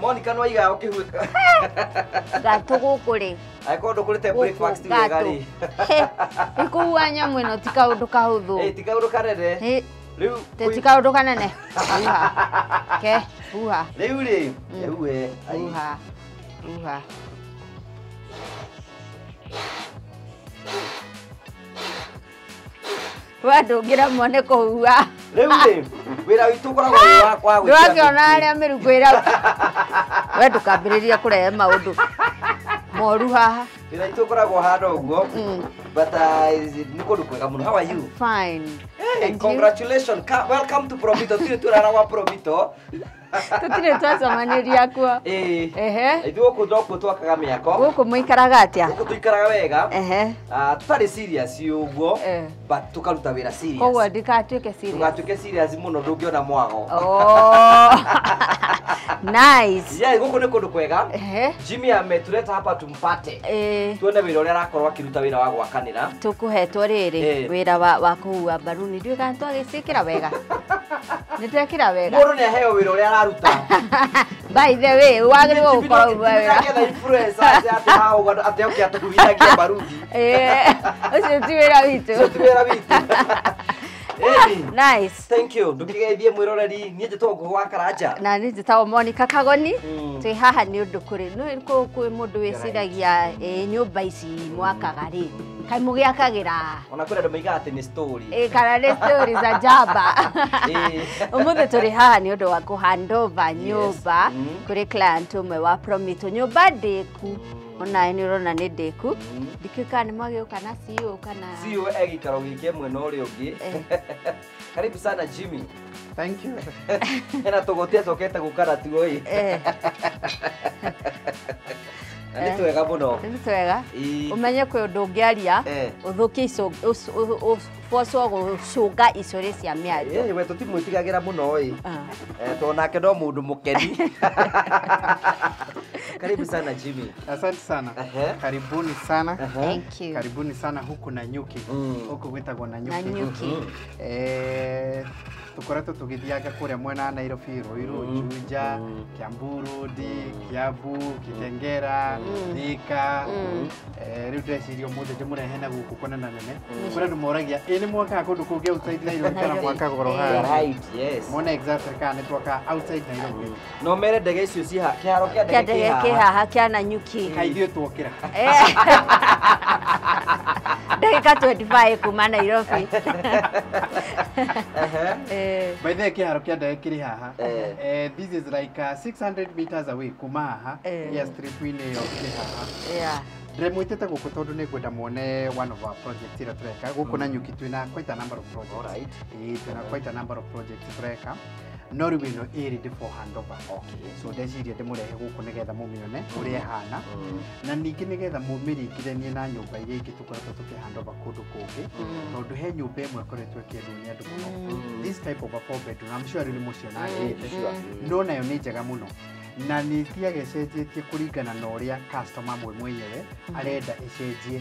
Monica no aiga ukihuika gatå gå kå rä angĩkorwo ndũkũrĩte breakfast wega rĩ ikuhua nyamũ ĩno ti kaũndũ kahũthũ ti kaũndũ kanene rĩu ti kaũndũ kanene huha ke huha rĩu rĩ rĩu we huha huha we ndũngĩremwo nĩ kũhuha rĩu rĩ wĩra witũ ũkoragwo wĩ wa kwa gwĩkĩra ndũrakĩona harĩa mĩrukũ ĩrauta we ndũkambĩrĩria kũrehe maũndũ moru haha wĩra witũ ũkoragwo hana ũguo but nĩ kũndũ kwega mũno. How are you? Fine. Hey, congratulations. Welcome to Promito. Tũtirĩ tũrara gwa Promito. Tũtirĩ twacemanĩria kuo. Ehe. Ithuĩ gũkũ nokuo twakaga mĩako. Gũkũ mũikaraga atĩa? Gũkũ tũikaraga wega. Ehe. Tũtarĩ serious ũguo, but tũkaruta wĩra serious. Koguo ndikatuĩke serious. Ndũgatuĩke serious mũno ndũngĩona mwago. Oh. Nice. Yeah, gũkũ nĩ kũndũ kwega. Ehe. Jimmy ametuleta hapa tumpate. Tuone wĩra ũrĩa arakorwo akĩruta wĩra wa gwakanĩra. Tũkũhetwo rĩrĩ wĩra wa kũhua mbaruni. Ndiũĩ kana twagĩciĩkĩra wega. Nĩ twekĩra wega. Mũndũ nĩ aheo wĩra ũrĩa araruta. By the way, wagĩrĩirwo gũkorwo wĩra. Nĩgetha influencers atĩ ha ũguo atĩ oke atũhuithagia mbaruthi. Ũcio ti wĩra witũ. Ũcio ti wĩra witũ. Nice. Thank you. Ndũkĩgeithie mwĩroreri niĩ njĩtagwo Ngũgũ wa Karanja. Na niĩ njĩtagwo Monica Kagoni. Twĩ haha nĩ ũndũ kũrĩ no kwĩ mũndũ wĩciragia nyũmba ici mwakaga rĩ kaĩ mũgĩakagĩra ona kwĩ andũ maigaga atĩ nĩ story kana nĩ story za njamba. Ũmũthĩ tũrĩ haha nĩ ũndũ wa kũ hand over nyũmba kũrĩ client ũmwe wa Promito. Nyũmba ndĩku onawe nĩ ũrona nĩ ndĩku. Ndikĩũĩ kana nĩ mwagĩũka na CEO kana CEO e gĩikaro gĩkĩ mwena ũrĩa ũngĩ. Karibu sana Jimmy. Thank you. Hena tũgũti acokete gũka na tuo ĩ. Nĩ twega mũno. Nĩ twega. Ũmenye kwĩ ũndũ ũngĩaria ũthũkie ũbocwo gũcũnga icũrĩ cia mĩario. We tũtimwĩtigagĩra mũno ĩ. Tondũ nake no mũndũ mũkeni. Karibu sana Jimmy. Asante sana. Karibuni sana. Thank you. Karibuni sana huku Nanyuki. Huku gwĩtagwo Nanyuki. Nanyuki. Tukoretwo tũgĩthianga kũrĩa mwena wa Nairobi, Ruiru, Juja, Kiambu Road, Kiambu, Kitengera, Thika. Rĩu ndĩreciria ũmũthĩ ndĩmũrehe na gũkũ kũnene nene. Kũrĩ andũ moragia ĩ nĩ mwakaga kũndũ kũngĩ outside Nairobi kana mwakaga oro haha. Right, yes. Mone exactly kana nĩ twakaga outside Nairobi. No mere ndege icio ci haha, kĩharo kĩa ndege kĩ haha kĩa Nanyuki. Kaĩ ithuĩ twokĩra. Ndagĩka 25 kuma Nairobi. By the way, kĩharo kĩa ndege kĩrĩ haha. This is like 600 meters away kuma haha. Yes, trip-inĩ ĩyo kĩ haha. Yeah. Ndĩmwĩtĩte gũkũ tondũ nĩ ngwenda muone one of our projects ĩrĩa tũreka gũkũ Nanyuki. Twĩna quite a number of projects. Alright. Twĩna quite a number of projects tũreka. No rĩu ĩno ĩ ready for handover. Okay. So ndeciria ndĩmũrehe gũkũ nĩgetha mũmĩone ũrĩa ĩhana. Na ningĩ nĩgetha mũmĩringithanie na nyũmba iria ingĩ tũkoretwo tũkĩ handover kũndũ kũngĩ. Tondũ he nyũmba ĩmwe ĩkoretwo ĩkĩendwo nĩ andũ mũno. This type of a four bedroom, I'm sure rĩu nĩ mũcionangĩte. No nayo nĩ njega mũno. Na nĩ ĩthiaga ĩcenjetie kũringana na ũrĩa customer mwe mwenyewe arenda ĩcenjie.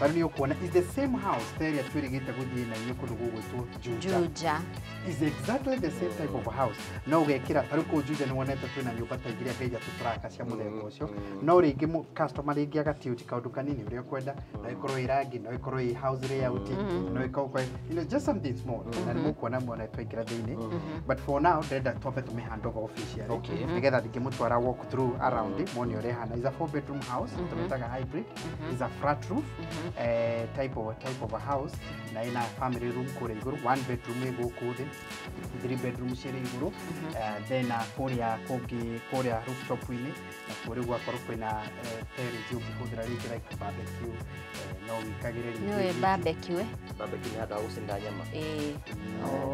Tondũ nĩ ũkuona is the same house ta ĩrĩa twĩrĩgĩte gũthiĩ na inyuĩ kũndũ gũgwĩtwo Juja. Juja. Is exactly the same type of house. No ũgekĩra ta rĩu kũu Juja nĩ wonete twĩna nyũmba ta igĩrĩ anga ithatũ tũraka cia mũthemba ũcio. No rĩngĩ customer rĩngĩ agatiũti kaũndũ kanini ũrĩa ũkwenda, no ĩkorwo ĩ rangi, no ĩkorwo ĩ house layout, no ĩkorwo you know, just something small. Na nĩ mũkuona muone twaingĩra thĩinĩ. But for now ndĩrenda twambe tũmĩ hand over officially. Nĩgetha ndingĩmũtwara walk through around muone ũrĩa ĩhana. Is a 4 bedroom house, tũmĩtaga hybrid. Is a flat roof type of a house na ina family room kũrĩa igũrũ, one bedroom ĩ gũkũ thĩ, 3 bedroom cirĩ igũrũ, then kũrĩa kũngĩ kũrĩa rooftop-inĩ na kũrĩa gwakorwo kwĩna terrace ũngĩhũthĩra rĩngĩ like barbecue, no wĩkagĩre rĩngĩ. Nĩũĩ barbecue? Barbecue nĩ handũ ha gũcinda nyama. Ĩĩ.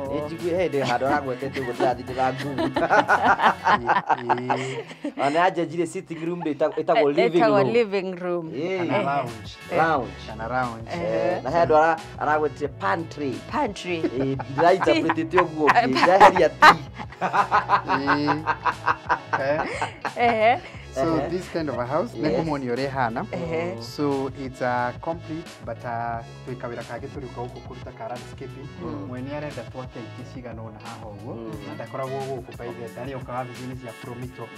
Nĩ njigue he hĩndĩ handũ aragwetete ũguo ndĩrathiĩ ndĩrangungu. Ona anjenjirie sitting room ĩtagwo living room. Ĩtagwo living room. Kana lounge. Lounge. Kana lounge. Na he andũ aragwĩtire pantry. Pantry. Ndĩrainterpretĩte ũguo ndĩraheria tea. So this kind of a house, nĩngũmuonia ũrĩa ĩhana. So it's a complete but twĩ kawĩra kangĩ tũrĩũka gũkũ kũruta ka landscaping. Mwene arenda twake ingĩ cigana ũna haha ũguo na ndakoragwo gũkũ by the ndarĩ oka wabici-inĩ cia Promito.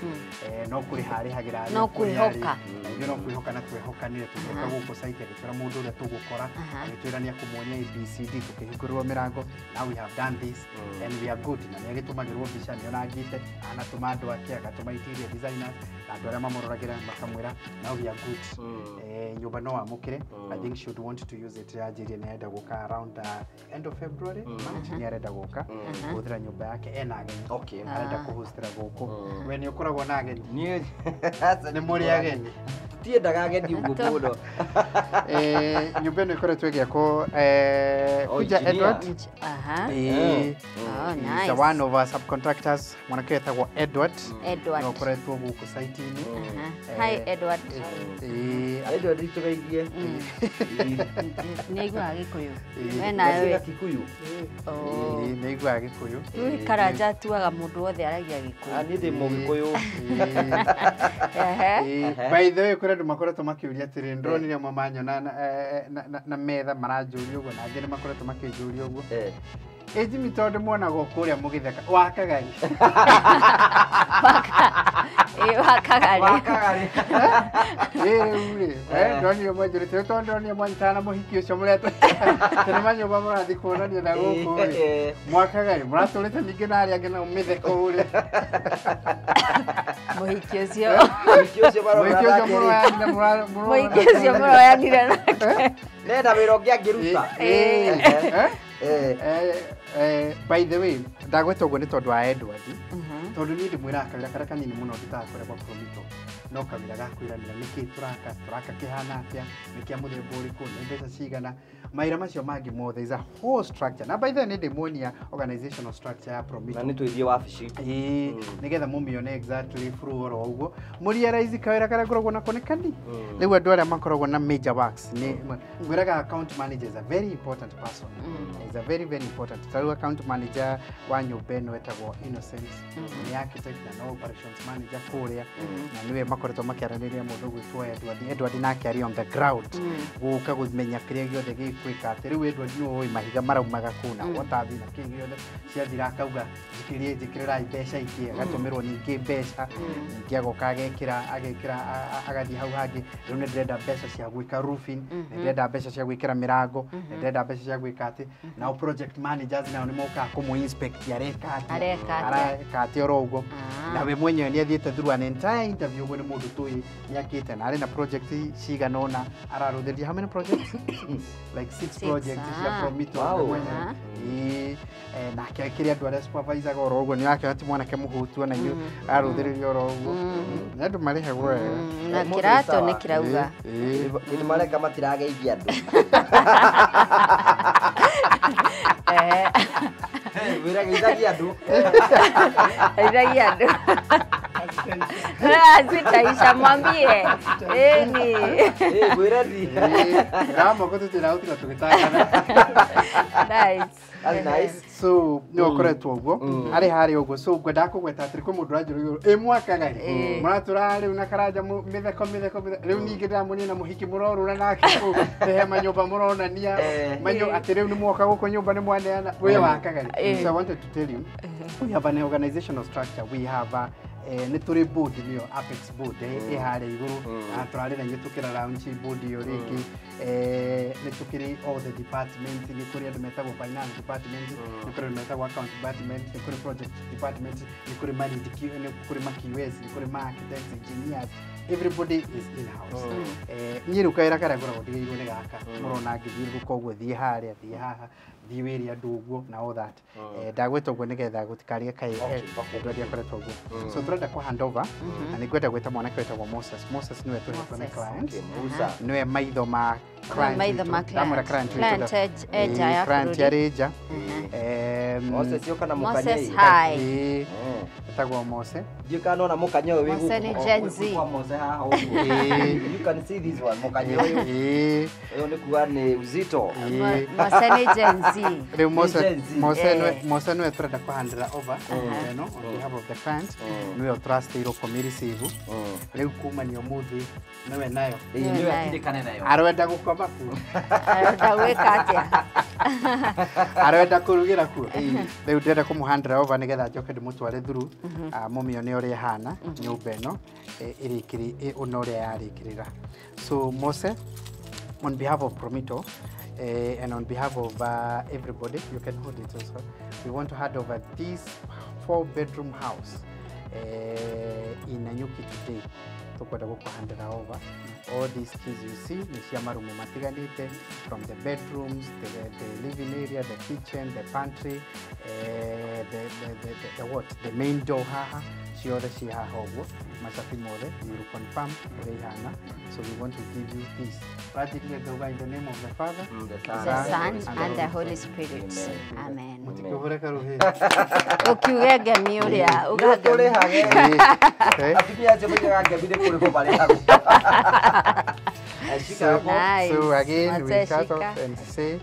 No kũrĩha arĩhagĩra no kwĩhoka. Ithuĩ no kwĩhoka na twehokanire tũgĩũka gũkũ site agĩtwĩra mũndũ ũrĩa tũgũkora agĩtwĩra nĩ akũmuonia ABCD tũkĩhingũrĩrwo mĩrango. Now we have done this and we are good. Na nĩ agĩtũmagĩrwo mbica nĩ onangĩte anatũma andũ ake agatũma interior designers na andũ arĩa mamũroragĩra makamwĩra now we are good. Nyũmba no amũkĩre. I think she would want to use it yanjĩrie nĩ arenda gũka around the end of February. March nĩ arenda gũka kũhũthĩra nyũmba yake ena ageni. Arenda kũhostera gũkũ. We nĩ ũkoragwo na ageni? Nĩ mũrĩ ageni? Tutiendaga ageni ũguo mũno. Nyũmba ĩno ĩkoretwo ĩgĩakwo Kuja Edward. Nice. One of our subcontractors mwanake wetagwo Edward. Edward. No ũkoretwo gũkũ site-inĩ. Hi Edward. Edward itũgeithie. Nĩ aiguaga Gĩkũyũ. We nawe Kikuyu. Nĩ aiguaga Gĩkũyũ. Rĩu Karanja atuaga mũndũ wothe aragia Gĩkũyũ. Niĩ ndĩ Mũgĩkũyũ. By the way kũrĩ andũ makoretwo makĩũria atĩrĩ ndĩronire amwe manyona na metha maranjũria ũguo na angĩ nĩ makoretwo makĩnjũria ũguo. Ĩ Jimmy tondũ muonagwo kũrĩa mũgĩtheka wakaga rĩ? Wakaga rĩ? Rĩu rĩ ndonire mwanjũrĩte tondũ ndonire mwanyitana na mũhiki ũcio mũretwo tene manyũmba mũrathiĩ kuonania na gũkũ rĩ mwakaga rĩ mũratũrĩte ningĩ na arĩa angĩ nao mĩtheko rĩ mũhiki ũcio mũhiki ũcio mũroyanire nake nenda wĩra ũngĩ angĩruta. By the way ndagweta ũguo nĩ tondũ wa Edward tondũ niĩ ndĩmwĩraga kawĩra karĩa kanini mũno ndutaga kũrĩa gwa Promito no kawĩra ga kwĩranĩra nĩkĩ tũraka tũraka kĩhana atĩa nĩ kĩa mũthemba ũrĩkũ nĩ mbeca cigana mawĩra macio mangĩ mothe is a whole structure na by the way nĩ ndĩmuonia organizational structure ya Promito na nĩ tũithiĩ wabici nĩgetha mũmĩone exactly through oro ũguo mũrealize kawĩra karĩa ngoragwo nako nĩ kani rĩu andũ arĩa makoragwo na major works nĩ ngwĩraga account manager is a very important person. Is a very very important. Ta rĩu account manager wa nyũmba ĩno etagwo Innocent nĩ architect na no operations manager kũrĩa na nĩwe makoretwo makĩaranĩria mũndũ gwĩtwo Edward. Edward nake arĩ on the ground gũka kũmenya kĩrĩa gĩothe gĩkwĩka atĩ rĩu Edward nĩwe ũĩ mahiga maraumaga kũ na watathi na kĩ gĩothe ciathira akauga njikĩrie njĩkĩrĩrai mbeca ingĩ agatũmĩrwo ningĩ mbeca ningĩ agoka agekĩra agekĩra agathiĩ hau hangĩ rĩu nĩ ndĩrenda mbeca cia gwĩka roofing nĩ ndĩrenda mbeca cia gwĩkĩra mĩrango nĩ ndĩrenda mbeca cia gwĩka atĩ nao project managers nao nĩ mokaga kũmũ inspect areka atĩa atĩa oro ũguo na we mwenyewe nĩ athiĩte through an entire interview ũguo nĩ mũndũ tũĩ nĩ akĩte na arĩ na project cigana ũna ararũthĩria how many projects like 6 projects cia Promito we mwenyewe nake akĩrĩ andũ arĩa supervisaga oro ũguo nĩ wakĩona ti mwanake mũhũtu ona inyuĩ ararũthĩrĩria oro ũguo nĩ andũ marĩhagwo wega na kĩratũ nĩ kĩrauga nĩ mareka matirageithia andũ wĩra geithagia andũ geithagia andũ Sitaisha mwambie ni mwĩre ramoko tũtirahũtira tũgĩtangana. Nice. That's nice. So nĩ ũkoretwo ũguo arĩ harĩa ũguo so ngwendaga kũgweta atĩrĩ kwĩ mũndũ ũranjũria ĩ mwakaga rĩ mũratũra rĩu na Karanja mĩtheko mĩtheko rĩu ningĩ ndĩramuonia na mũhiki mũrorũra nake kũu he manyũmba mũronania atĩ rĩu nĩ mwoka gũkũ nyũmba nĩ mwaneana wĩ wakaga rĩ. So I wanted to tell you we have an organizational structure. We have a nĩ tũrĩ board nĩyo Apex board ĩ harĩa igũrũ na tũrarĩ na inyuĩ tũkĩra launch board ĩyo rĩngĩ nĩ tũkĩrĩ all the department nĩ kũrĩ andũ metagwo finance department nĩ kũrĩ andũ metagwo account department nĩ kũrĩ project department nĩ kũrĩ nĩ kũrĩ ma QS nĩ kũrĩ ma architects engineers everybody is in house. Niĩ rĩu kawĩra karĩa ngoragwo ndigĩirwo nĩ gaka mũrona ngĩthiũrũrũka ũguo thiĩ harĩa thiĩ haha thiĩ wĩre andũ ũguo na all that ndagwĩta ũguo nĩgetha gũtikarĩe kaĩ Edward akoretwo ũguo so tũrenda kũ hand over na nĩ ngwenda gwĩta mwanake wĩtagwo Moses. Moses nĩwe tũhetwo nĩ client nĩwe maitho ma client ndamwĩra client client arĩ nja Moses yoka na mũkanyei Moses hi. Etagwo Mose. Ndiũĩ kana nona mũkanya ũyũ wĩ Mose nĩ gũkũ Gen Z. kwa Mose haha ũguo. You can see this one mũkanya ũyũ. Ũyũ nĩ kuga nĩ uzito. Mose nĩ Gen Z. Rĩu Mose Gen Z. Mose nĩwe Mose nĩwe tũrenda kũhandĩra over ĩno on behalf of the client, nĩwe ũtrustĩirwo kũmĩreceive. Rĩu kumania ũmũthĩ nĩwe nayo. Ĩĩ, nĩwe atindĩkane nayo. Arenda gũkoma kuo. Arenda gwĩka atĩa? Arenda kũrugĩra kuo. Rĩu ndĩrenda kũmũhandĩra over nĩgetha njoke ndĩmũtware through, mũmĩone ũrĩa ĩhana nyũmba ĩno ĩrĩkĩrĩ ona ũrĩa yarĩkĩrĩra. So Mose, on behalf of Promito and on behalf of everybody, you can hold it also. We want to hand over this 4-bedroom house in Nanyuki today. Tukwenda gũkũhandĩra over all these keys you see nĩ cia marumu matiganĩte, from the bedrooms, the living area, the kitchen, the pantry, the what, the main door haha, ciothe ciĩ haha ũguo, macabi mothe, you will confirm ũrĩa ihana. So we want to give you this. Practically ngauga in the name of the Father, the The Son and the Holy Spirit. Amen. Mũtikĩhũre karũhĩ. Ũkiuge ngemi ũrĩa uga ngemi. Tũrĩhage. Eh? Atumia acio moigaga ngemi nĩ kũrĩhwo marĩhagwo. Shika hapo. Nice. So again, we Mose, cut off shika. and say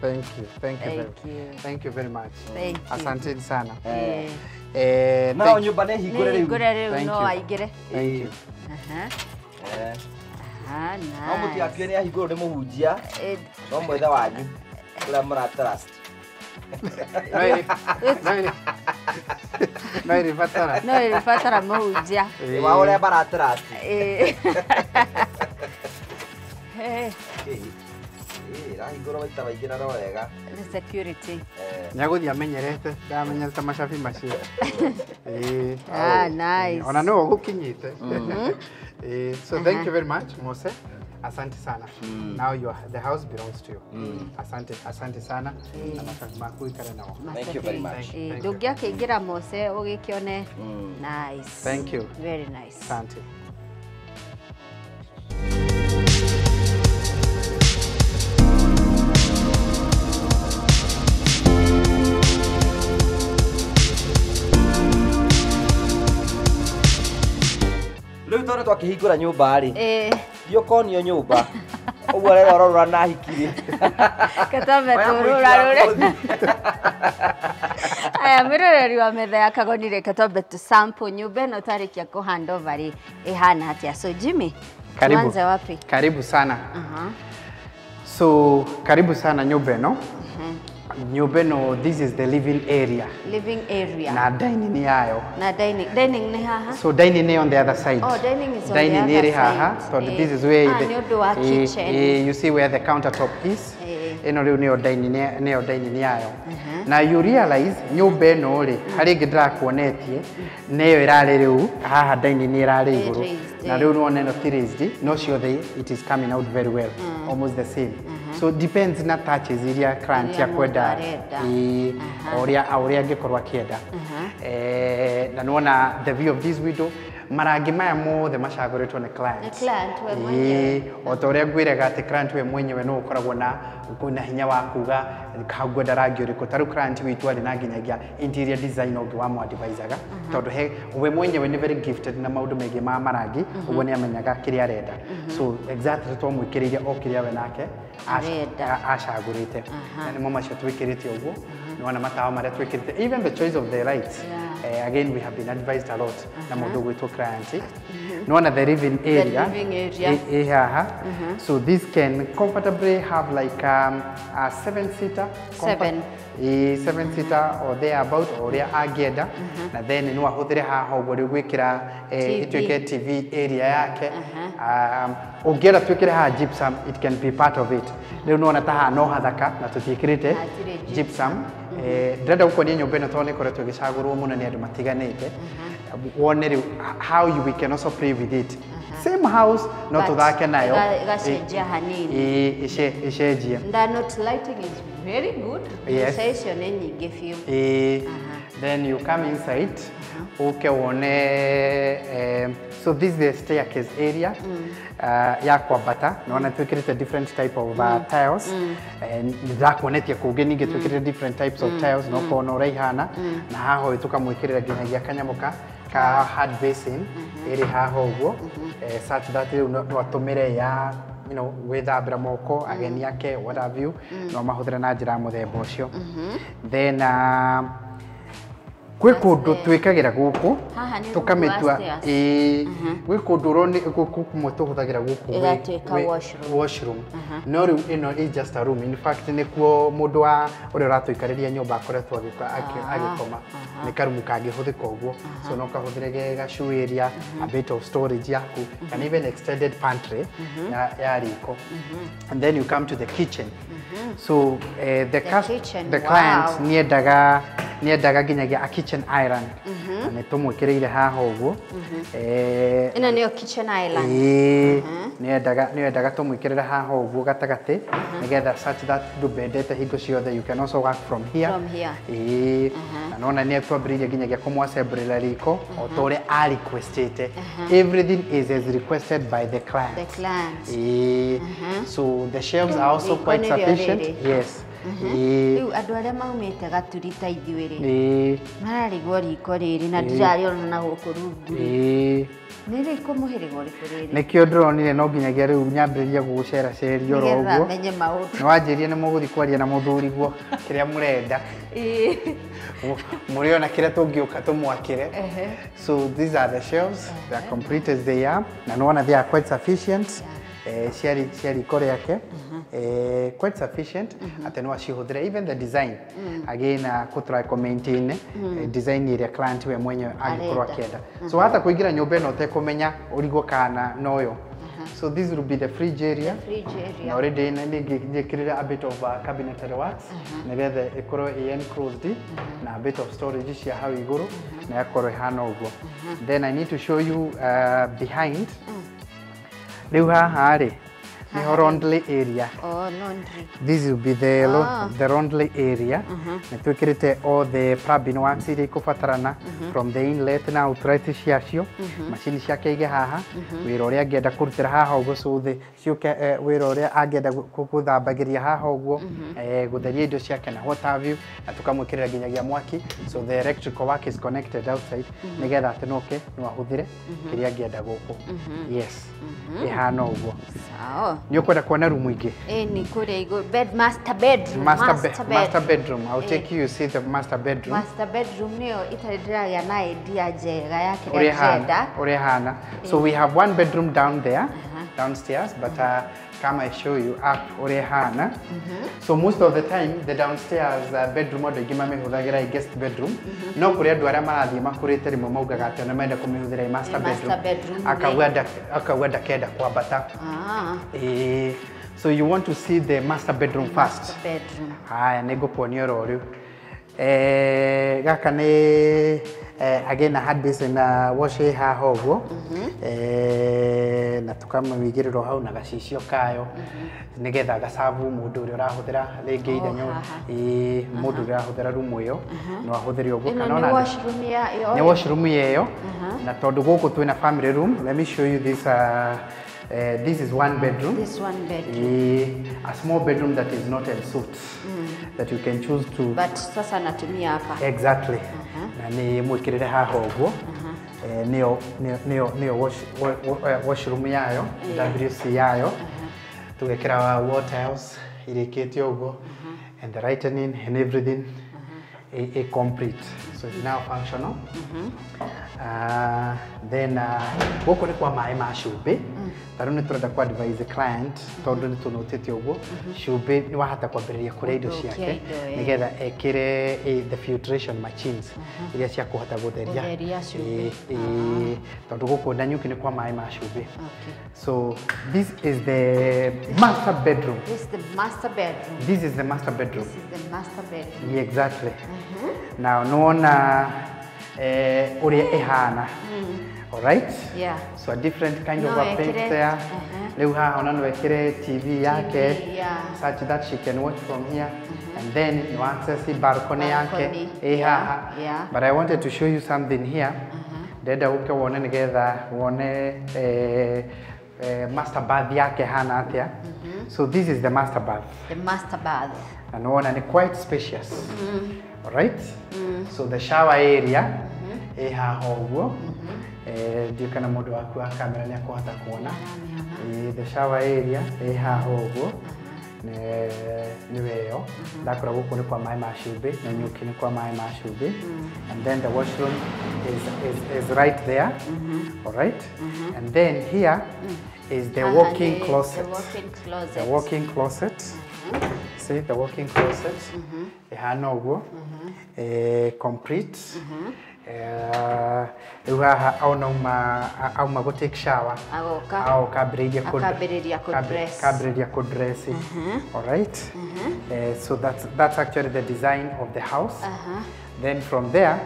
thank you, thank you, Thank you. thank you very much. Thank you. Asanteni sana. Eh. Nao Thank you. nyũmba nĩ hingũre Nĩ rĩu. hingũre rĩu Thank no you. aingĩre. Thank you. Aha. Eh. Ah, No mũtigakue nice. nĩ ahingũrwo nĩ mũhunjia, Eh, no mwethe wanyu ũrĩa mũra trust. No ĩrĩbatara. No ĩrĩbatara mũhunjia. Ĩ, wa ũrĩa mara trust. Eh. Eh, Ĩ, ĩrahingũrwo maita maingĩ na no wega. the security. Eh. Nĩagũthiĩ amenyerete, ndamenyerete macabi macio. Ĩĩ. Ah, nice. Ona nĩwe ũgũkinyĩte. Ĩĩ, so thank you very much, Mose. Asante sana. Now you are, the house belongs to you. Asante, asante sana. Na macabi maku ikare nao. Thank you very much. Thank you. Ndũngĩakĩingĩra Mose ũgĩkĩone. Nice. Thank you. Very nice. Asante. Rĩu tondũ twakĩhingũra nyũmba rĩ, Eh, thiĩ ũkonio nyũmba ũguo rero ũrorora na hikirĩ. katambe Oya tũrũra mũhiki rũre. waku ũthiĩ. Aya mwĩroreri wa metha ya Kagoni, reke twambe tũ sample nyũmba ĩno twarĩkia kũ hand over rĩ ĩhana atĩa. So Jimmy, Karibu. tuanze wapi? Karibu sana. Aha. So karibu sana nyũmba ĩno. Nyũmba ĩno, this is the living area. Living area. Na dining yayo. Na dining. Dining nĩ haha? So dining on the other side. Oh, dining is on the dining other ĩrĩ haha side. tondũ Eh. this is where Ah, the, nĩ ũndũ wa kitchen. you see where the countertop is. Eh. Ĩno rĩu nĩyo dining nĩyo dining yayo. Na you realize nyũmba ĩno rĩ harĩ ĩngĩ ndĩrakuonetie nĩyo ĩrarĩ rĩu haha dining ĩrarĩ Eh, igũrũ. raised, Na eh. rĩu nĩwona ĩno ti raised, no ciothe it is coming out very well, almost the same. So depends na touches iria client Iria akwenda. mũndũ arenda. Ĩĩ, Aha. o ũrĩa o ũrĩa angĩkorwo akĩenda. Na nĩwona the view of this window, marangi maya mothe macagũrĩtwo nĩ client. Nĩ client we mwenyewe. Ĩĩ, o ta ũrĩa ngwĩraga atĩ client we mwenyewe nĩwe ũkoragwo na hinya wa kuga ngwenda rangi ũrĩkũ. Ta rĩu client witũ arĩ na nginyagia interior design ũngĩ wamũ-advisaga tondũ he we mwenyewe nĩ very gifted na maũndũ megiĩ ma marangi, ũguo nĩ amenyaga kĩrĩa arenda. So exactly twamwĩkĩrĩire o kĩrĩa we nake Arenda. acagũrĩte. Na nĩmo macio twĩkĩrĩte ũguo. Nĩwona matawa marĩa twĩkĩrĩte, even the choice of the lights. Yeah. Again we have been advised a lot na mũndũ ũgwĩtwo client. Nĩwona the living area, living area. Ĩ haha. So this can comfortably have like a 7-seater. Seven. 7-seater or thereabout o ũrĩa angĩenda. Na then no ahũthĩre haha ũguo rĩu gwĩkĩra TV. ĩtuĩke TV area yake. Ũngĩenda twĩkĩre haha gypsum, it can be part of it. Rĩu nĩwona ta haha no hathaka na tũtiĩkĩrĩte Hatirĩ gypsum. Ndĩrenda gũkuonia nyũmba ĩno tondũ nĩ ĩkoretwo ĩgĩcagũrwo mũno nĩ andũ matiganĩte. Wone rĩu how we can also play with it. Same house no tũthake nayo ĩgacenjia hanini. Ĩcenjie. The not lighting is very good. Yes. Mbica icio nĩ nyingĩ biũ. Then you come inside, uke wone, so this is the staircase area ya kwambata. Naona twikirite different type of tiles. Ndakuonetie kũngĩ ningĩ twikirite different types of tiles no kona ũrĩa ihana. Na haha ũyũ tũkamwĩkĩrĩra nginyagia kanyamũ ka hard basin ĩrĩ haha ũguo, such that rĩu no atũmĩre ya you know, gwĩthambĩra moko, ageni ake, what have you, no mahũthĩre na njĩra ya mũthemba ũcio. Then kwĩ kũndũ twĩkagĩra gũkũ tũkamĩtua, gwĩ kũndũ kũmwe tũhũthagĩra gũkũ ĩgatuĩka washroom. No rĩu ĩno is just a room. In fact nĩkuo mũndũ wa ũrĩa ũratũikarĩria nyũmba akoretwo agĩkoma. Nĩ karumu kangĩhũthĩka ũguo, so no kahũthĩre ge gacu area, a bit of storage yaku, and even extended pantry ya riko. And then you come to the kitchen. So the kitchen, the client niendaga nginyagia a kitchen island. Na nĩ tũmwĩkĩrĩire haha ũguo. Ĩno nĩyo kitchen island. Niendaga tũmwĩkĩrĩre haha ũguo gatagatĩ, nĩgetha such that ndũbendete hingo ciothe, you can also work from here. From here. Na nona nĩ twambĩrĩirie nginyagia kũmwassemblerera riko o ta ũrĩa a requestĩte. Everything is as requested by the client. The client. So the shelves are also quite sufficient. Yes. Rĩu andũ arĩa maumĩte gaturi ta ithuĩ rĩ, mararigwo riko rĩrĩ na ndirarĩona na gũkũ rungu. Nĩ rĩko mũhĩrĩga ũrĩkũ rĩrĩ? Nĩkĩo ndĩronire no nginyagia rĩu nyambĩrĩrie gũgũceraceria oro ũguo. Menye maũndũ. Nĩ wanjĩrire nĩ mũgũthiĩ kwaria na mũthuriguo kĩrĩa mũrenda. Mũrĩona kĩrĩa tũngĩũka tũmwakĩre. So these are the shelves. They are complete as they are. Na nĩwona they are quite sufficient. Cia riko rĩake, quite sufficient atĩ no acihũthĩre. Even the design again, kũ try maintain design ĩrĩa client we mwenyewe angĩkorwo akĩenda. So hata kũingĩra nyũmba ĩno ũtekũmenya ũrigwo kana noyo. So this will be the fridge area. Fridge area. Na already nĩngĩkĩrĩra a bit of cabinetry works nĩgetha ĩkorwo ĩ enclosed na a bit of storage cia hau igũrũ na ĩkorwo ĩhana ũguo. Then I need to show you behind. Rĩu haha rĩ nĩho laundry area. Oh, laundry. This will be the the laundry area. Nĩ twĩkĩrĩte all the plumbing works iria ikũbatarana from the inlet na outlet ciacio. Macini ciake ige haha, wĩra ũrĩa angĩenda kũrutĩra haha ũguo, so the ciũke wĩra ũrĩa angĩenda gũthambagĩria haha ũguo, gũtheria indo ciake na what have you, na tũkamwĩkĩrĩra nginyagia mwaki. So the electrical work is connected outside nĩgetha atĩ noke no ahũthĩre kĩrĩa angĩenda gũkũ. Yes. Ĩhana ũguo. Sawa. Nĩ ũkwenda kuona room ingĩ? Nĩ kũrĩa igũrũ. Master bedroom. Master bedroom. I'll take you see the master bedroom. Master bedroom nĩyo itarĩ ndĩragĩa na idea njega ya kĩrĩa ndĩrenda. Ũrĩa ĩhana. So we have one bedroom down there, downstairs, but come I show you up ũrĩa ĩhana. So most of the time the downstairs bedroom andũ aingĩ mamĩhũthagĩra guest bedroom. No kũrĩ andũ arĩa marathiĩ makũrĩte rĩmwe maugaga atĩ ona menda kũmĩhũthĩra master bedroom. Akauga ndakenda kwambata. So you want to see the master bedroom first. Master bedroom. Haya, nĩngũkuonia oro rĩu. Gaka nĩ again a hard basin na wash haha ũguo. Na tũkamĩigĩrĩra hau na gacicio kayo nĩgetha gacabu mũndũ ũrĩa ũrahũthĩra rĩngĩ ithenya mũndũ ũrĩa ũrahũthĩra rumu ĩyo no ahũthĩre ũguo. Kana ona nĩ washroom ĩyo. Na tondũ gũkũ twĩna family room, let me show you this. This is one bedroom. This one bedroom. A small bedroom that is not en suite. That you can choose to. But sasa natumia hapa. Exactly. Na ni mwikirire haha ũguo. Nĩyo washroom yayo, WC yayo. Tugekĩra wall tiles irĩkĩtie ũguo. And the lightning and everything. A complete. So it's now functional. Then gũkũ nĩ kwa maĩ ma cumbĩ. Ta rĩu nĩ tũrenda ku advise client tondũ nĩ tũnotĩte ũguo cumbĩ nĩ wahota kwambĩrĩria kũrĩa indo ciake nĩgetha ekĩre the filtration machines iria cia kũhota gũtheria cumbĩ. Tondũ gũkũ Nanyuki nĩ kwa maĩ ma cumbĩ. So this is the master bedroom. This is the master bedroom. This is the master bedroom. This is the master bedroom. Yeah, exactly. Now nĩwona ũrĩa ĩhana. All right? Yeah. So a different kind No of a paint ekire. there. Rĩu haha ona no ekĩre TV yake, yeah. such that she can watch from here. And then you access the balcony yake Balcony, ĩ yeah, haha. yeah. But I wanted to show you something here. Ndenda ũke wone nĩgetha wone master bath yake hana atĩa. So this is the master bath. The master bath. Na nĩwona nĩ quite spacious. All right? So the shower area ĩ haha ũguo. Ndiũĩ kana mũndũ waku wa kamera nĩ akũhota kuona. The shower area ĩ haha ũguo. Nĩ ĩyo. Ndakora gũkũ nĩ kwa maĩ ma cumbĩ na nyũki nĩ kwa maĩ ma cumbĩ. And then the washroom is right there. All right? And then here is the Haha walk-in nĩ closet. The walk-in closet. The walk-in closet. See the walk-in closet. Ĩhana ũguo. Complete. Rĩu haha auma auma gũ take shower. Agoka. Agoka ambĩrĩirie Akambĩrĩria kũ-dress. Kambĩrĩria kũ-dress. All right. So that's actually the design of the house. Then from there,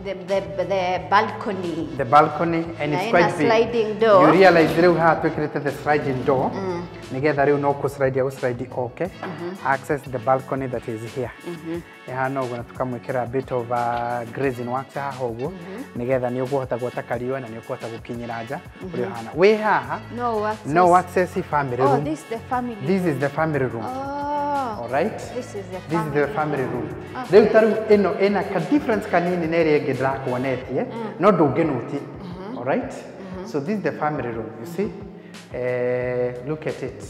The balcony. the balcony, and Na it's ĩna quite big. sliding door. You realize rĩu haha twĩkĩrĩte the sliding door. Nĩgetha rĩu no kũ-slide agũ-slide oke. Access the balcony that is here. Ĩhana ũguo na tũkamwĩkĩra a bit of grazing wax haha ũguo. Nĩgetha nĩ ũkũhota gwota kariũa na nĩ ũkũhota gũkinyĩra nja ũrĩa ũhana. Wĩ haha, No access. no access family Oh, room. this is the family. This is the family room. Oh. All right? This is the This is the family family room. Okay. Rĩu ta rĩu ĩno ĩna ka difference kanini na ĩrĩa ĩngĩ ndĩrakuonetie, no ndũngĩnũti. All right? So this is the family room, you see? Look at it.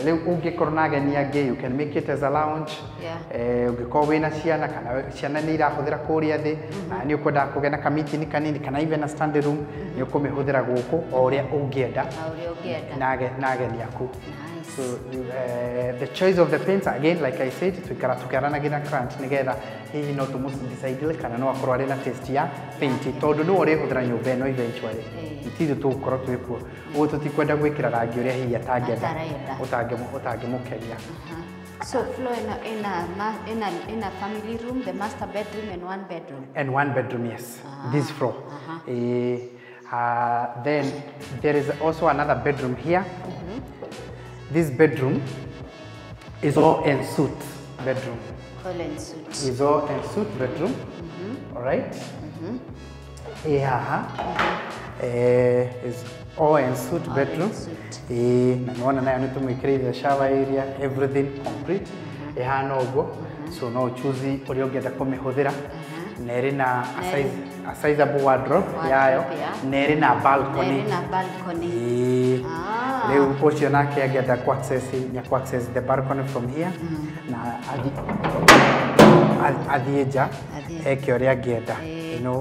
Rĩu ũngĩkorwo na ageni angĩ, you can make it as a lounge. Yeah. Ũngĩkorwo wĩna ciana kana ciana nĩ irahũthĩra kũrĩa thĩ, na nĩ ũkwendaga kũgĩa na kamiti kanini kana even a standing room, nĩ ũkũmĩhũthĩra gũkũ o ũrĩa ũngĩenda Na ũrĩa ũngĩenda. na ageni aku. Nice. So the choice of the paints, again, like I said, tuikara tukiaranagira client nigetha hihi no tũmũ-decide kana no akorwo arĩ na taste ya paint tondũ nĩwe ũrĩhũthĩra nyũmba ĩno eventually. Itithuĩ tũgũkorwo twĩ kuo. Ũguo tũtikwenda gwĩkĩra rangi ũrĩa hihi atangĩenda Atarenda. ũtangĩmũkenia. So floor in a family room, the master bedroom and one bedroom. And one bedroom, yes. This floor. Then there is also another bedroom here. This bedroom is all en suite bedroom. All en suite. Is all en suite bedroom. All right. Yeah. Is all en suite All bedroom. en suite. Na nĩwona nayo nĩ tũmĩkĩrĩire shower area, everything complete. Ĩhana ũguo. So no choose ũrĩa ũngĩenda kũmĩhũthĩra. Na ĩrĩ na a sizable wardrobe Wardrobe, yayo. yeah. Na ĩrĩ na balcony. Na ĩrĩ na balcony. Ĩĩ. Ah. Rĩu ũcio nake angĩenda kũ access nĩ akũ access the balcony from here na athiĩ nja Athiĩ. eke ũrĩa angĩenda. Ĩĩ.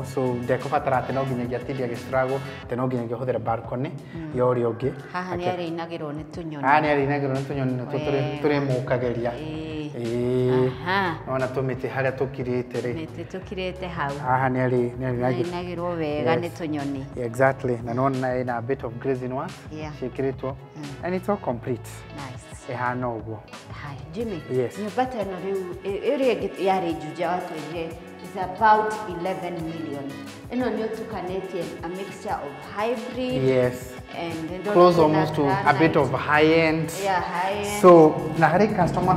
So ndekũbatara atĩ no nginyagia atinde agĩstruggle atĩ no nginyagia ũhũthĩre balcony ya ũrĩa ũngĩ. Haha nĩ arĩinagĩrwo nĩ tũnyoni. Haha nĩ arĩinagĩrwo nĩ tũnyoni nĩtwo Wega. tũrĩmũkagĩria. Ĩĩ. Ĩĩ. Aha. Nĩwona tũmĩtĩ harĩa tũkirĩte rĩ. Mĩtĩ tũkirĩte hau. Haha nĩ arĩinagĩrwo. Arĩinagĩrwo wega nĩ Yes. tũnyoni. Exactly. Na nĩwona ĩna a bit of grazing work Yeah. ciĩkĩrĩtwo and it's all complete. Nice. Ĩhana ũguo. Haya, Jimmy. Yes. Nyũmba ta ĩno rĩu ĩrĩa ĩngĩ yarĩ Juja watwĩrire is about 11 million. Ĩno nĩ ũtukanĩtie a mixture of hybrid Yes. and Close almost to a bit of high end. Yeah, high end. So na harĩ customer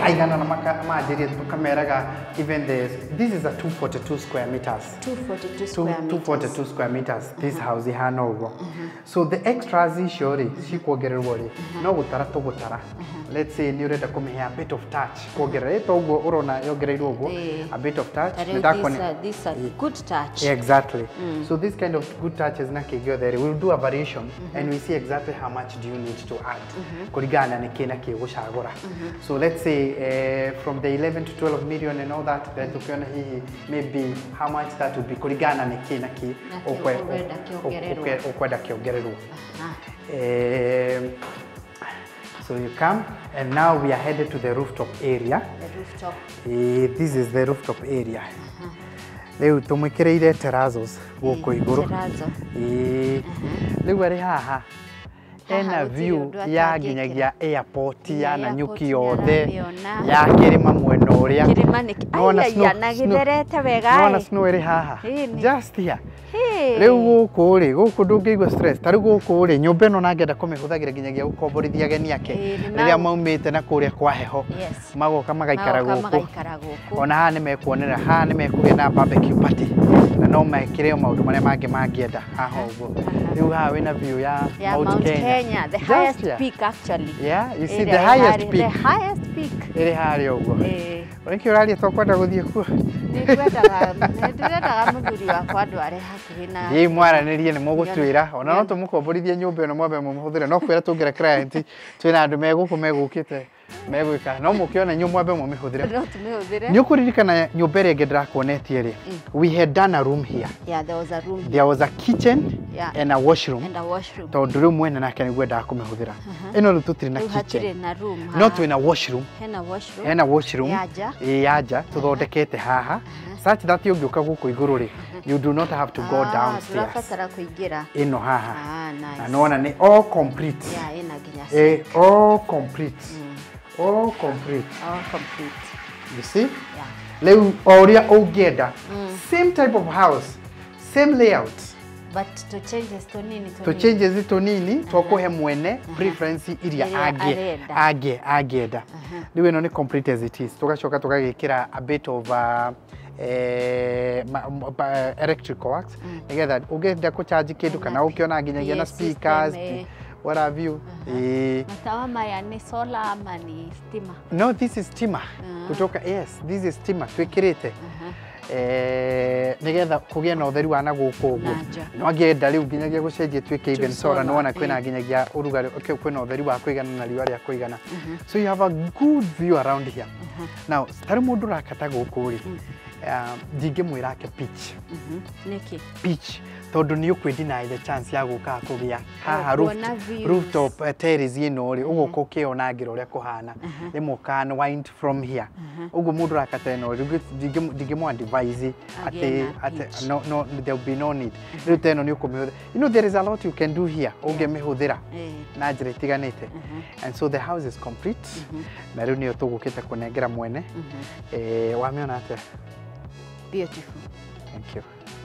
aigana na manjĩrie tũkameraga even this is a 242 square meters. 242 square meters. 242 square meters this house ihana ũguo. So the extras icio rĩ cikuongererwo rĩ no gũtara tũgũtara. Let's say nĩ ũrenda kũmĩhe a bit of touch kuongerera ĩ ta ũguo ũrona yongereirwo ũguo, Ĩĩ. a bit of touch. Ta Nĩ rĩu these are good touch. Exactly. So this kind of good touches na kĩgĩothe rĩ, we'll do a variation and we see exactly how much do you need to add kũringana na nĩkĩ na kĩ gũcagũra. So let's say from the 11 to 12 million and all that, then tukiona hihi maybe how much that would be kũringana na nĩkĩ na kĩ Na kĩ ũkwenda kĩongererwo. ũkwenda kĩongererwo. Aha. So you come and now we are headed to the rooftop area. The rooftop. This is the rooftop area. Rĩu tũmwĩkĩrĩire terrazos gũkũ igũrũ. Terrazzo. Ĩĩ. Rĩu arĩ haha Ena view ya nginyagia airport ya Nanyuki yothe ya kĩrĩma mwena ũrĩa. Kĩrĩma nĩ na gĩtherete wega. Nona snow ĩrĩ haha. Just here. Rĩu gũkũ rĩ, gũkũ ndũngĩigua stress. Ta rĩu gũkũ rĩ, nyũmba ĩno nangĩenda kũmĩhũthagĩra nginyagia gũkomborithia ageni ake rĩrĩa maumĩte na kũrĩa kwa heho. Magoka magaikara gũkũ. Ona haha nĩ mekuonera, haha nĩ mekũgĩa na barbecue party. Na no mekĩre maũndũ marĩa mangĩ mangĩenda haha ũguo. Rĩu haha wĩna view ya Mount Kenya. The highest peak actually. Yeah, you see the highest peak. The highest peak. Ĩrĩ harĩa ũguo. Nĩkĩo ũraria to kwenda gũthiĩ kuo. Nĩndĩrendaga mũthuri wakwa ndware hakuhĩ na. Thiĩi mwaranĩrie nĩ mũgũtwĩra. Ona no tũmũkomborithie nyũmba ĩno mwambe mũmĩhũthĩre. No kwĩra tũngĩra client twĩna andũ me gũkũ megũkĩte megwĩka. No mũkĩone inyuĩ mwambe mũmĩhũthĩre. No tũmĩhũthĩre. Nĩ ũkũririkana nyũmba ĩrĩa ĩngĩ ndĩrakuonetie rĩ. We had done a room here. Yeah, there was a room. There was a kitchen and a washroom. And a washroom. Tondũ rĩu mwene nake nĩguo endaga kũmĩhũthĩra. Ĩno rĩu tũtirĩ na kitchen. Hatirĩ na room. No twĩna washroom. Hena washroom. Hena washroom. Ya nja. Ya nja tũthondekete haha. Such that ũngĩũka gũkũ igũrũ rĩ, you do not have to go downstairs. Ndũrabatara kũingĩra. Ĩno haha. Nice. Na nĩwona nĩ all complete. Yeah, ĩna nginya. All complete. All complete. All complete. You see? Yeah. Rĩu o ũrĩa ũngĩenda. Same type of house, same layout. But to changes tũnini tũnini. To changes tũnini twakũhe mwene preference iria angĩenda. Rĩu ĩno nĩ complete as it is. Tũgacoka tũgagĩkĩra a bit of electrical works nĩgetha ũngĩenda kũcharge kĩndũ kana ũkĩona nginyagia na speakers. What have you? Matawa maya ni solar ama ni stima? No, this is stima. Kutoka, yes, this is stima. Twĩkĩrĩte. Nĩgetha kũgĩe na ũtheri wa na gũkũ ũguo. No angĩenda rĩu nginyagia gũcenjia tuĩke even solar, nĩwona kwĩna nginyagia ũrugarĩ, kwĩna ũtheri wa kũigana na riũa rĩa kũigana. So you have a good view around here. Now, tarĩ mũndũ ũrakata gũkũ rĩ, ndingĩmwĩra ake pitch. Nĩkĩ? Pitch. Tondũ nĩ ũkwĩ deny the chance ya gũka kũgĩa haha rooftop terrace ĩno rĩ, ũgũka ũkĩona ngĩra ũrĩa kũhana. Rĩmwe can wind from here. Ũguo mũndũ ũrakata ĩno rĩ, ndingĩmũ advise atĩ no, no, there will be no need. Rĩu ta ĩno nĩ ũkũmĩhũthĩra. You know there is a lot you can do here ũngĩmĩhũthĩra na njĩra itiganĩte. And so the house is complete. Na rĩu nĩyo tũgũkĩte kũnengera mwene. Wamĩona atĩa? Beautiful. Thank you.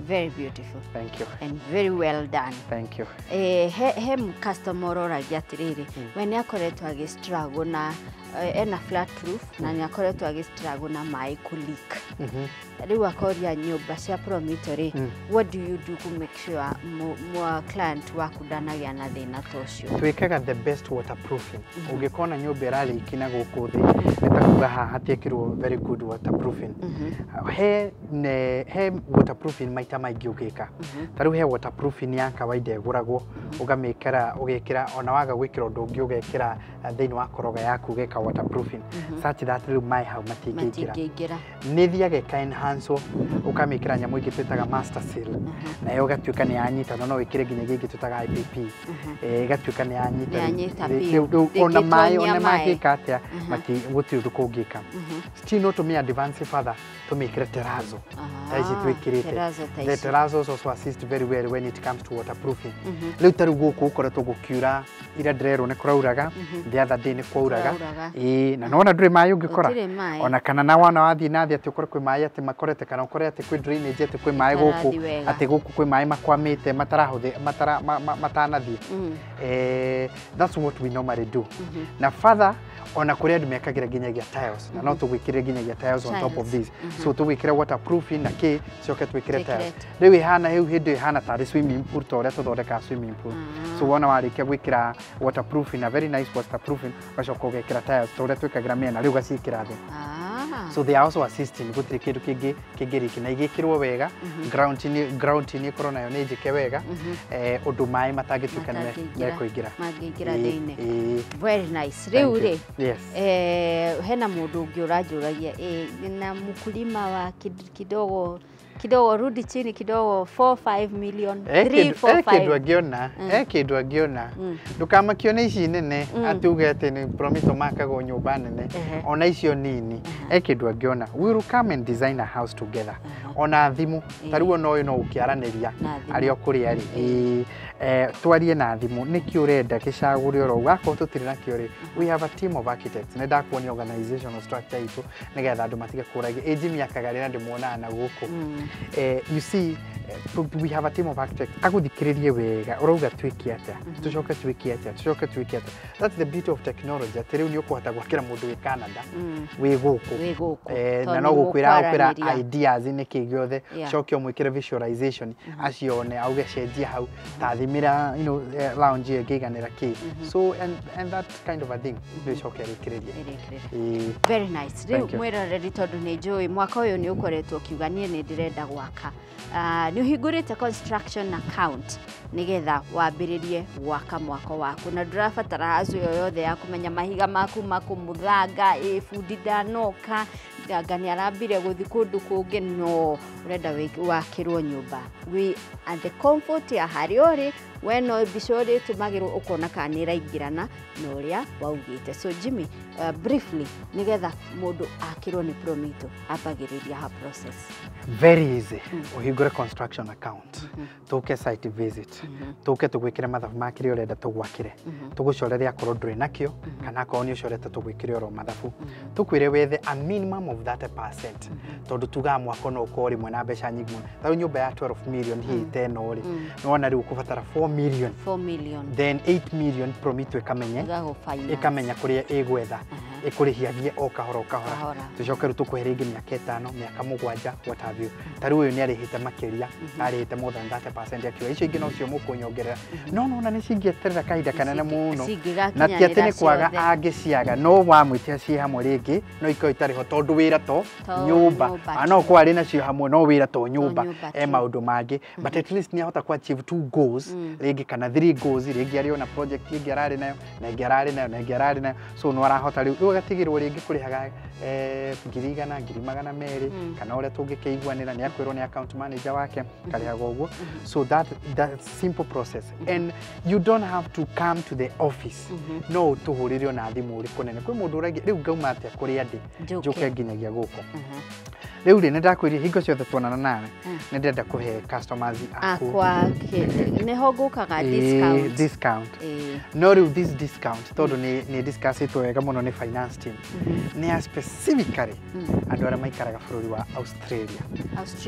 Very beautiful. Thank you. And very well done. Thank you. He customer ũroragia atĩrĩrĩ, we nĩ akoretwo agĩ struggle na ena flat roof na nĩ akoretwo agĩ struggle na maĩ kũ leak. Rĩu akoria nyũmba cia Promito rĩ, what do you do to make sure client waku ndanagĩa na thĩna ta ũcio? Twĩkaga the best waterproofing. Ũngĩkona nyũmba ĩrarĩki na gũkũ thĩ, nĩ ta kuga haha hatiekĩrwo very good waterproofing. He waterproofing maita maingĩ ũngĩka. Ta rĩu he waterproofing ya kawaida ĩgũragwo, ũgamĩkĩra, ũgekĩra ona waga gwĩkĩra ũndũ ũngĩ ũgekĩra thĩinĩ wa koroga yaku ũgeka waterproofing. Such that rĩu maĩ hau matingĩingĩra. Nĩ ĩthiaga ĩka enhance ũkamĩkĩra nyamũ ĩngĩ twĩtaga master seal. Nayo ĩgatuĩka nĩ yanyita, no wĩkĩre nginyagia ĩngĩ twĩtaga IPP. Ĩgatuĩka nĩ yanyita. Rĩu ona maĩ ona mangĩka atĩa, gũtirĩ ũndũ kũngĩka. Still no tũmĩ advance further, tũmĩkĩre terrazzo. Ta ici twĩkĩrĩte. The terrazzo also assist very well when it comes to waterproofing. Rĩu ta rĩu gũkũ gũkoretwo gũkiura, ira ndĩrerwo nĩ kũrauraga, the other day nĩ kwauraga. Na nĩwona ndũrĩ maĩ ũngĩkora. Ona kana na wona wathiĩ na thĩ atĩ ũkore kwĩ maĩ atĩ makorete, kana ũkore atĩ kwĩ drainage atĩ kwĩ maĩ gũkũ, atĩ gũkũ kwĩ maĩ makwamĩte matanathiĩ. That's what we normally do. Na further, ona kũrĩ andũ mekagĩra nginyagia tiles, na no tũgwĩkĩre nginyagia tiles on top of this. So tũgwĩkĩre waterproofing na kĩ, coke twĩkĩre tiles. Rĩu ĩhana rĩu hĩndĩ ĩhana tarĩ swimming pool ta ũrĩa tũthondekaga swimming pool. So wona warĩkia gwĩkĩra waterproofing, a very nice waterproofing, ũgacoka ũgekĩra tiles ta ũrĩa twĩkagĩra mĩena, rĩu ũgaciĩkĩra thĩ. So they are also assisting, gũtirĩ kĩndũ kĩngĩ kĩngĩriki na igĩkĩrwo wega, ground ĩkorwo nayo nĩ njĩke wega, ũndũ maĩ matangĩtuĩka nĩ mekũingĩra. Mangĩingĩra thĩinĩ. Very nice. Rĩu rĩ, hena mũndũ ũngĩ ũranjũragia, na mkulima wa kidogo kidogo, rudi chini kidogo, 4-5 million, 3-4-5. Kĩndũ angĩona, kĩndũ angĩona. Ndũkamakio nĩ ici nene, atĩ uge atĩ nĩ Promito makagwo nyũmba nene, ona icio nini, kĩndũ angĩona. We will come and design a house together. Ona thimũ ta rĩu ona ũyũ no ũkĩaranĩria arĩ o kũrĩa arĩ. Twarie na thimũ nĩkĩ ũrenda gĩcagũre oro ũguo akorwo tũtirĩ nakĩo rĩ, we have a team of architects. Nĩ ndakuonia organizational structure itũ nĩgetha andũ matige kũragia ĩ Jimmy akaga rĩ na ndĩmuonaga na gũkũ. You see, we have a team of architects agũthikĩrĩrie wega ũrauga twĩke atĩa, tũcoke twĩke atĩa, tũcoke twĩke atĩa. That's the beauty of technology, atĩ rĩu nĩ ũkũhota gwakĩra mũndũ wĩ Canada wĩ gũkũ, na no gũkwĩra ideas nĩkĩ gĩothe, coke ũmwĩkĩre visualization acione auge cenjia hau ta thimĩra, you know, lounge ĩyo ĩngĩiganĩra kĩ. So and that kind of a thing nĩ coke ĩrĩkĩrĩrie. Very nice. Rĩu mwĩroreri tondũ nĩ njũĩ mwaka ũyũ nĩ ũkoretwo ũkiuga niĩ nĩ ndĩrenda gwaka, nĩ ũhingũrĩte construction account nĩgetha wambĩrĩrie gwaka mwako waku na ndũrabatara hacu ĩyo yothe ya kũmenya mahiga maku makũmũthanga, ĩ bundi ndanoka anga nĩ arambire gũthiĩ kũndũ kũngĩ, no ũrenda wakĩrwo nyũmba we and the comfort ya harĩa ũrĩ we no mbica ũrĩa ĩtũmagĩrwo ũkona kana nĩ ĩraingĩrana na ũrĩa waugĩte. So Jimmy, briefly nĩgetha mũndũ akĩrwo nĩ Promito ambagĩrĩria ha process. Very easy. Ũhingũre construction account, tũke site visit, tũke tũgwĩkĩre mathabu ma kĩrĩa ũrenda tũgwakĩre, tũgũcorere akorwo ndũrĩ nakĩo kana akorwo nĩ ũcorete tũgwĩkĩre oro mathabu, tũkwĩre wethe a minimum of 30%, tondũ tugaga mwako no ũkorwo rĩmwe na mbeca nyingĩ mũno. Ta rĩu nyũmba ya 12 million hihi ta ĩno rĩ, nĩwona rĩu ũkũbatara 4 million, 4 million, then 8 million Promito ĩkamenya kũrĩa ĩgwetha, ĩkũrĩhiagie o kahora o kahora, tũcoke rĩu tũkũhe rĩngĩ mĩaka 5, mĩaka 7, what have you. Ta rĩu ũyũ nĩ arĩhĩte makĩria, arĩhĩte more than 30% akiuga icio ingĩ nocio mũkũnyongerera, no nona nĩ cingĩeterera kahinda kanene mũno, na ti atĩ nĩ kwaga angĩciaga, no wamwĩtia ciĩ hamwe rĩngĩ no ikorwo itarĩ ho tondũ wĩra to nyũmba, no ũkorwo arĩ nacio hamwe no wĩra to nyũmba, e maũndũ mangĩ, but at least nĩ ahota ku achieve 2 goals rĩngĩ kana 3 goals rĩngĩ arĩ ona project ĩngĩ ararĩ nayo na ĩngĩ ararĩ nayo na ĩngĩ ararĩ nayo, so no arahota rĩu agatigĩrwo rĩngĩ kũrĩhaga 100,000, 200,000 kana ũrĩa tũngĩkĩiguanĩra, nĩ akwĩrwo nĩ account manager wake karĩhaga ũguo. So that simple process, and you don't have to come to the office, no ũtũhũrĩre ona thimũ ũrĩ kũnene. Kwĩ mũndũ ũragia rĩu ngauma atĩa kũrĩa ndĩ njũke nginyagia gũkũ. Rĩu rĩ, nĩ ndakwĩrire hingo ciothe tuonana nawe nĩ ndĩrenda kũhe customers akwa nĩho ngũkaga discount. No rĩu this discount tondũ nĩ discussĩtwo wega mũno nĩ finance team, nĩ ya specifically andũ arĩa maikaraga bũrũri wa Australia,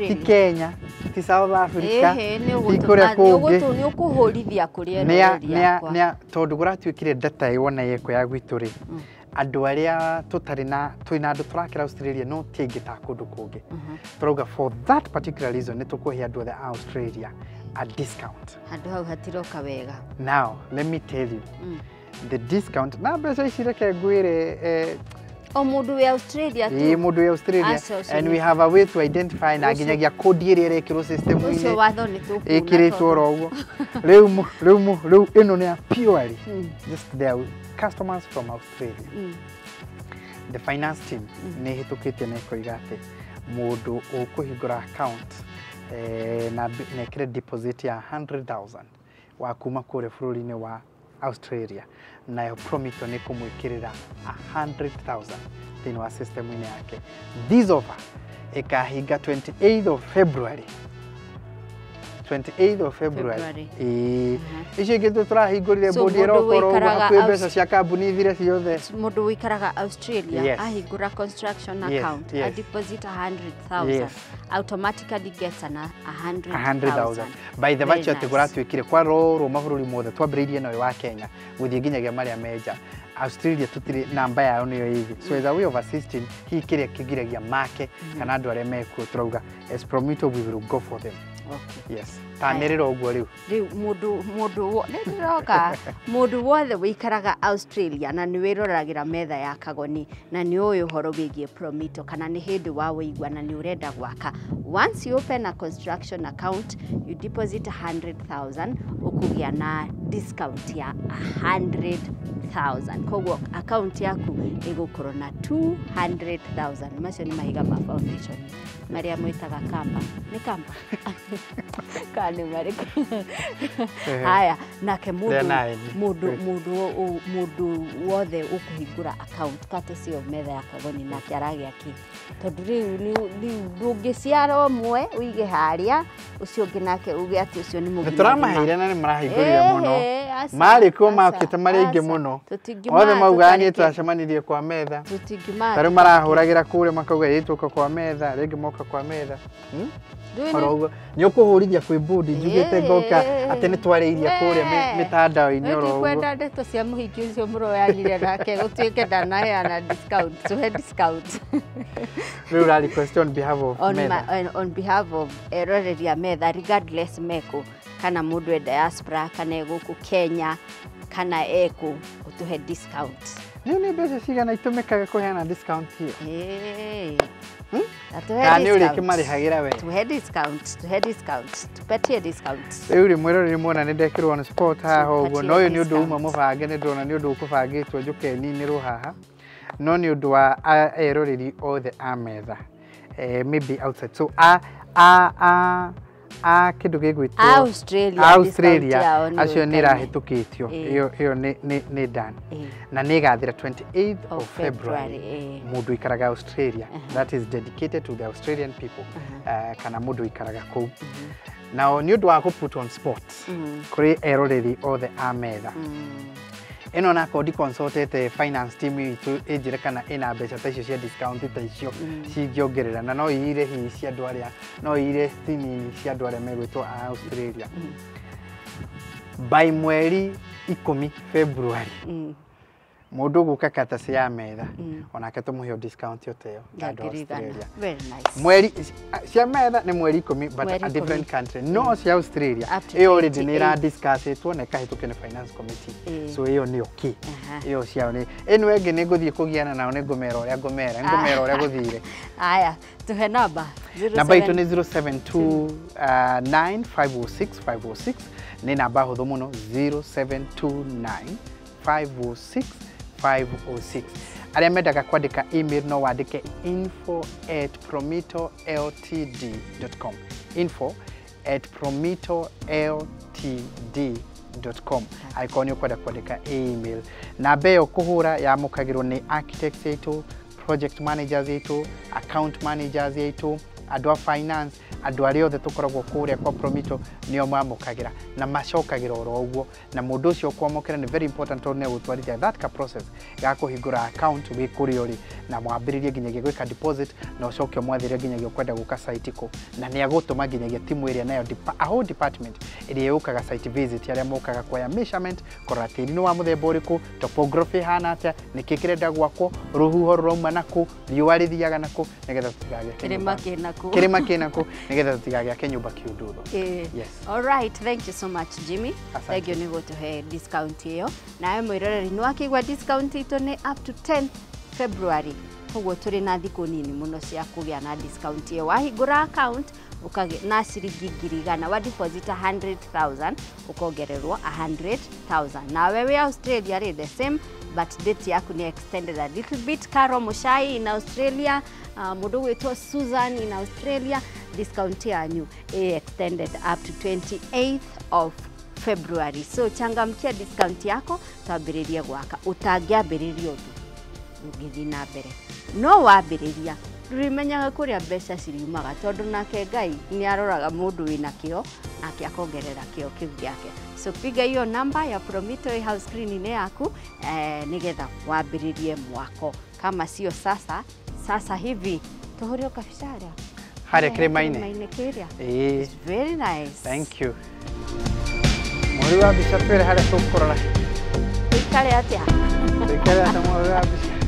ti Kenya, ti South Africa, ti kũrĩa kũngĩ, nĩ ũkũhũrithia kũrĩa eroreri akwa, tondũ kũratuĩkire data ĩyo na yeko ya gwitũ rĩ, andũ arĩa tũtarĩ na twĩna andũ tũrakĩra Australia no ti aingĩ ta kũndũ kũngĩ, tũrauga for that particular reason nĩ tũkũhe andũ othe a Australia a discount. Handũ hau hatiroka wega. Now let me tell you, the discount na mbeca ici reke ngwĩre, o mũndũ wĩ Australia tu, ĩ mũndũ wĩ Australia, and we have a way to identify na nginyagia code ĩrĩa ĩrekĩrwo system-inĩ ũcio watho nĩ tũkuona ĩkĩrĩtwo oro ũguo. Rĩu rĩu rĩu ĩno nĩ ya purely just their customers from Australia. The finance team nĩ ĩhĩtũkĩtie na ĩkoiga atĩ mũndũ ũkũhingũra account na ekĩre deposit ya 100,000 wa kuma kũrĩa bũrũri-inĩ wa Australia, nayo Promito nĩ kũmwĩkĩrĩra 100,000 thĩinĩ wa system-inĩ yake. This offer ĩkahinga 28th of February. 28th of February. Icio ingĩ tũrahingũrire bodi ĩrokorwo hakuhĩ mbeca cia kambuni ithire ciothe. Mũndũ ũikaraga Australia ahingũra construction account, a deposit 100,000, automatically gets an 100,000. By the virtue atĩ kũratuĩkire kwarorwo mabũrũri mothe twambĩrĩirie na ũyũ wa Kenya gũthiĩ nginyagia marĩa menja Australia tũtirĩ namba yao nĩyo ĩthĩ. So as a way of assisting hihi kĩrĩa kĩgiragia make kana andũ arĩa mekuo tũrauga as Promito we will go for them. Okay. Yes. Tanĩrĩra ũguo rĩu. Rĩu mũndũ nĩndĩroka mũndũ wothe wĩikaraga Australia na nĩ wĩroragĩra metha ya Kagoni na nĩ ũĩ ũhoro wĩgiĩ Promito kana nĩ hĩndĩ wa wĩigua na nĩ ũrenda gwaka. Once you open a construction account, you deposit 100,000, ũkũgĩa na discount ya 100,000. 100,000. Koguo account yaku ĩgũkorwo na 200,000. Macio nĩ mahiga ma foundation marĩa mwĩtaga kamba. Nĩ kamba? Kana nĩ marĩkũ? Haya, nake mũndũ wothe ũkũhingũra account courtesy of metha ya Kagoni nake aragĩa kĩ? Tondũ rĩu ndũngĩciara ũmwe ũige harĩa ũcio ũngĩ nake uge atĩ ũcio nĩ mũgima. Nĩtũramaheire na nĩmarahingũrire mũno. Marĩ kuo makĩte marĩ aingĩ mũno. Othe maugaga niĩ twacemanirie kwa metha. Ta rĩu marahũragĩra kũrĩa makauga ĩ tũka kwa metha, rĩngĩ moka kwa metha. Oro ũguo nĩ ũkũhũrithia kwĩ bodi njugĩte ngoka atĩ nĩ twarĩirie kũrĩa mĩtandao-inĩ oro ũguo. Ndikwenda ndeto cia mũhiki ũcio mũroyanire nake gũtuĩke ndanaheana discount, tũhe discount. Rĩu ũra request on behalf of metha. On behalf of eroreri a metha regardless meko kana mũndũ e diaspora kana e gũkũ Kenya kana ekũ ũtũhe discount. Rĩu nĩ mbeca cigana itũmĩkaga kũheana discount ĩyo? Kana nĩ ũrĩkĩmarĩhagĩra we? Tuhe discount, tuhe discount, tupatie discount. Rĩu rĩ mwĩroreri muona nĩ ndekĩrwo on spot haha ũguo, no ũyũ nĩ ũndũ uma mũbange, nĩ ndĩrona nĩ ũndũ ũkũbangĩtwo njũke ninĩrwo haha, no nĩ ũndũ wa eroreri othe a metha, maybe outside. So a kĩndũ gĩgwĩtwo Australia acio nĩ ĩrahĩtũkĩtio, ĩyo nĩ done na nĩ ĩgathira 28th of February. Mũndũ ũikaraga Australia, that is dedicated to the Australian people, kana mũndũ ũikaraga kũu. Nao nĩ ũndũ wa kũ put on spot kũrĩ eroreri othe a metha. Ĩno nakorwo ndiconsultete finance team itũ ĩnjĩre kana ĩna mbeca ta icio cia discount ta icio cingĩongerera, na no ire hihi cia andũ arĩa, no ire nini cia andũ arĩa megwĩtwo a Australia. By mweri 10 February mũndũ ũgũka katasi ya metha onake tũmũhe discount yote ĩyo ya andũ a Australia. Very nice. Mweri cia metha nĩ mweri 10 but a different country, no cia Australia ĩyo already nĩ ĩra discussĩtwo na ĩkahĩtũkio nĩ finance committee, so ĩyo nĩ okay. Ĩyo ciao nĩ ĩno ĩngĩ nĩ ngũthiĩ kũgiana nao, nĩ ngũmera ũrĩa ngũmera, nĩ ngũmera ũrĩa gũthire. Aya, tuhe namba. Namba itũ nĩ 0729 506 506, nĩ namba hũthũ mũno, 0729 506 506. Arĩa mendaga kwandĩka email no wandĩke info@promitoltd.com, info@promitoltd.com angĩkorwo nĩ ũkwenda kwandĩka email. Namba ĩyo kũhũra yamũkagĩrwo nĩ architects aitũ, project managers aitũ, account managers aitũ, andũ a finance, andũ arĩa othe tũkoragwo kũrĩa kwa Promito nĩo mamũkagĩra na macokagĩra oro ũguo, na mũndũ ũcio ũkwamũkĩra nĩ very important tondũ nĩ egũtwarithia that ka process ga kũhingũra account wĩ kũrĩa ũrĩ, na mwambĩrĩrie nginyagia gwĩka deposit na ũcoke ũmwathĩre nginyagia ũkwenda gũka site kũ, na nĩ agũtũma nginyagia timu ĩrĩa nayo a whole department ĩrĩa yũkaga site visit, arĩa mokaga kuoya measurement, kũrora tĩri nĩ wa mũthemba ũrĩkũ, topography ĩhana atĩa, nĩkĩ kĩrenda gwakwo, rũhuho rũrauma nakũ, riũa rĩthiaga nakũ, nĩgetha tũtigagĩake kĩrĩma kĩna kũ, kĩrĩma kĩna kũ, nĩgetha tũtigagĩake nyũmba kĩũndũtho. Yes. All right, thank you so much Jimmy. Thank you nĩ gũtũhe discount ĩyo. Nawe mwĩroreri nĩ wakĩigua discount itũ nĩ up to 10 February. Koguo tũrĩ na thikũ nini mũno cia kũgĩa na discount ĩyo. Wahingũra account ũkagĩa na ciringi 100,000, wa deposit 100,000 ũkongererwo 100,000. Nawe wĩ Australia rĩ the same, but date yaku nĩ extended a little bit. Caro Mushai in Australia, mũndũ gwĩtwo Susan in Australia, discount yanyu ĩ extended up to 28th of February. So changamkia discount yako, twambĩrĩrie gwaka. Ũtangĩambĩrĩria ũndũ ndũngĩthiĩ na mbere, no wambĩrĩria ndũrĩmenyaga kũrĩa mbeca ciriumaga, tondũ nake Ngai nĩ aroraga mũndũ wĩna kĩo nake akongerera kĩo kĩu gĩake. So piga hiyo namba ya Promito ĩ house screen-inĩ yaku, nĩgetha wambĩrĩrie mwako. Kama sio sasa, sasa hivi tũhũre kabica harĩa harĩa kĩrĩma-inĩ kĩrĩa. It's very nice. Thank you. Mũhũri wa mbica twĩre harĩa tũkũrora. Tũikare atĩa? Tũikare atĩa mũhũri wa mbica?